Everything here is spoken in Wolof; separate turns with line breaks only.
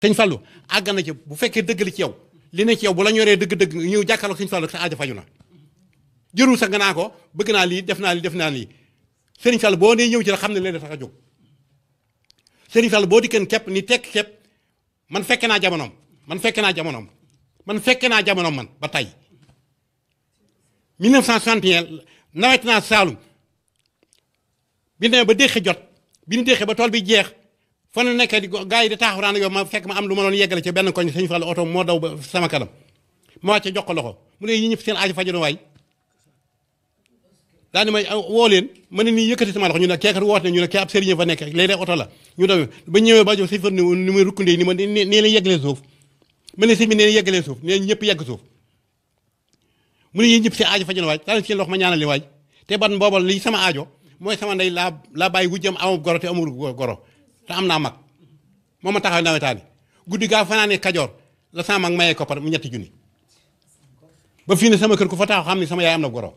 sëñ Fallou àgg na ci bu fekkee dëgg la ci yow li ne ci yow bu la ñoree dëgg-dëgg ñëw jàkkaarloog sëñ Fallou sa aajo faju na jërul sax nga naa ko bëgg naa lii def naa lii sëriñ Fallou boo nee ñëw ci la xam ne leen tax a jóg sëriñ Fallou boo dikkeen képp ni tekk képp man fekke naa jamonoom man ba tey 1961 nawet naa Saalum bi ne ba déqi jot bi ñu déqee ba tool bi jeex fa na nekkee di gars yi di taaxuraan yow ma fekk ma am lu ma doon yeggale ci benn koñ sëñ Fallou oto moo daw ba sama kanam ma wàcce jox ko loxo mu ne yi ñëpp seen aajo faju na waay daal di may woo leen ma ne nii yëkkati sama loxo ñu ne keekat woote ne ñu ne kee ab sëriñ fa nekk léeg-léeg oto la ñu daw ba ñëwee ba jox sëñ Fallou ni muy rukkundee ni ma nee la yeggalee suuf ma ne sëñ bi nee la yeggalee suuf nee ñëpp yegg suuf mu ne yéen ñëpp seen aajo faju na waay daal seen loxo ma ñaanal li waay te ban boobal li sama aajo mooy sama ndey laa bàyyi wujjam amul goro te amul goro te am naa mag moo ma taxaw nawetaani guddi gaa fanaanee Kajoor la sama mag mayee koppar mu 3 junni ba fii ne sama kër ku fa taxaw xam ne sama yaay am na goro